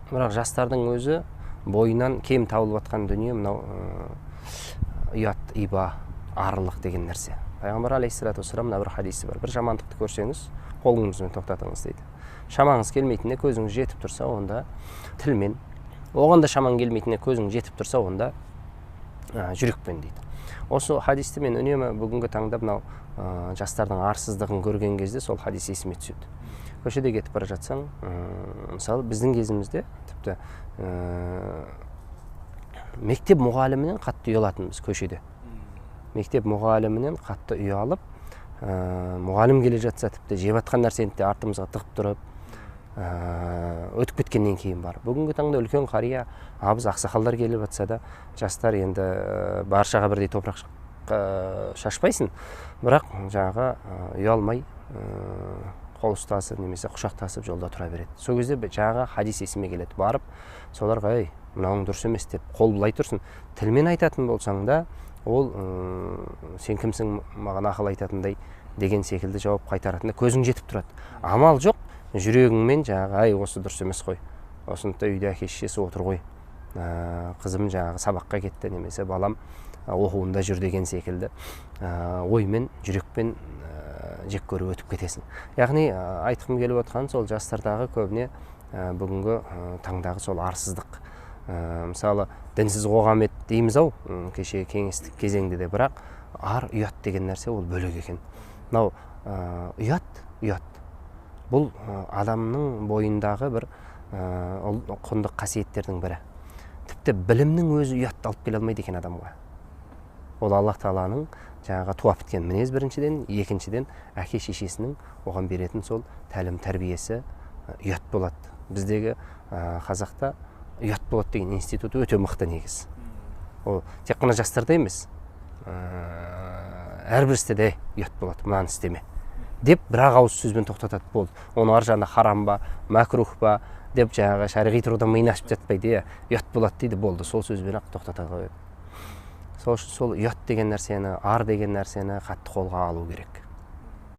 Бірақ жастардың өзі бойынан кем табылып жатқан дүние мынау ұят, иба, арлық деген нәрсе. Пайғамбар алейхиссалату вассалам мына бір хадисі бар: бір жамандықты көрсеңіз, қолыңызбен тоқтатыңыз дейді. Шамаңыз келмейтініне көзіңіз жетіп тұрса, онда тілмен, оған да шамаң келмейтініне көзің жетіп тұрса, онда жүрекпен дейді. Осы хадисті мен үнемі бүгінгі таңда мынау жастардың арсыздығын көрген кезде сол хадис есіме түседі. Көшеде кетіп бара жатсаң, мысалы, біздің кезімізде тіпті мектеп мұғалімінен қатты ұялатынбыз көшеде. Мектеп мұғалімінен қатты ұялып, мұғалім келе жатса, тіпті жеп жатқан нәрсені де артымызға тығып тұрып, өтіп кеткеннен кейін бар. Бүгінгі таңда үлкен қария, абыз, ақсақалдар келіп жатса да, жастар енді баршаға бірдей топырақ шашпайсың, бірақ жаңағы ұялмай қол ұстасып немесе құшақтасып жолда тұра береді. Сол кезде жаңағы хадис есіме келеді. Барып соларға: «Ей, мынауың дұрыс емес», – деп, қол былай тұрсын, тілмен айтатын болсаң да, ол «Сен кімсің маған ақыл айтатындай?» деген секілді жауап қайтаратындай көзің жетіп тұрады. Амал жоқ, жүрегіңмен жаңағы: «Ай, осы дұрыс емес қой, осыны да үйде әке шешесі отыр ғой, қызым жаңағы сабаққа кетті немесе балам оқуында жүр» деген секілді оймен, жүрекпен жек көріп өтіп кетесің. Яғни айтқым келіп отқан сол жастардағы көбіне бүгінгі таңдағы сол арсыздық. Мысалы, дінсіз қоғам еді дейміз ау кеше кеңестік кезеңде де, бірақ ар, ұят деген нәрсе ол бөлек екен. Мынау ұят бұл адамның бойындағы бір құнды қасиеттердің бірі. Тіпті білімнің өзі ұятты алып келе алмайды екен адамға. Ол Аллах тағаланың жаңағы туа біткен мінез біріншіден, екіншіден, әке шешесінің оған беретін сол тәлім тәрбиесі ұят болады. Біздегі қазақта ұят болады деген институт өте мықты негіз. Ол тек қана жастарда емес, әрбір істе де ұят болады, мынаны істеме деп бір ақ ауыз сөзбен тоқтатады, болды. Оның ар жағында харам ба, мәкрух па деп жаңағы шариғи тұрғыдан миын ашып жатпайды, иә, ұят болады дейді, болды, сол сөзбен ақ тоқтата қояды. Сол үшін сол ұят деген нәрсені, ар деген нәрсені қатты қолға алу керек.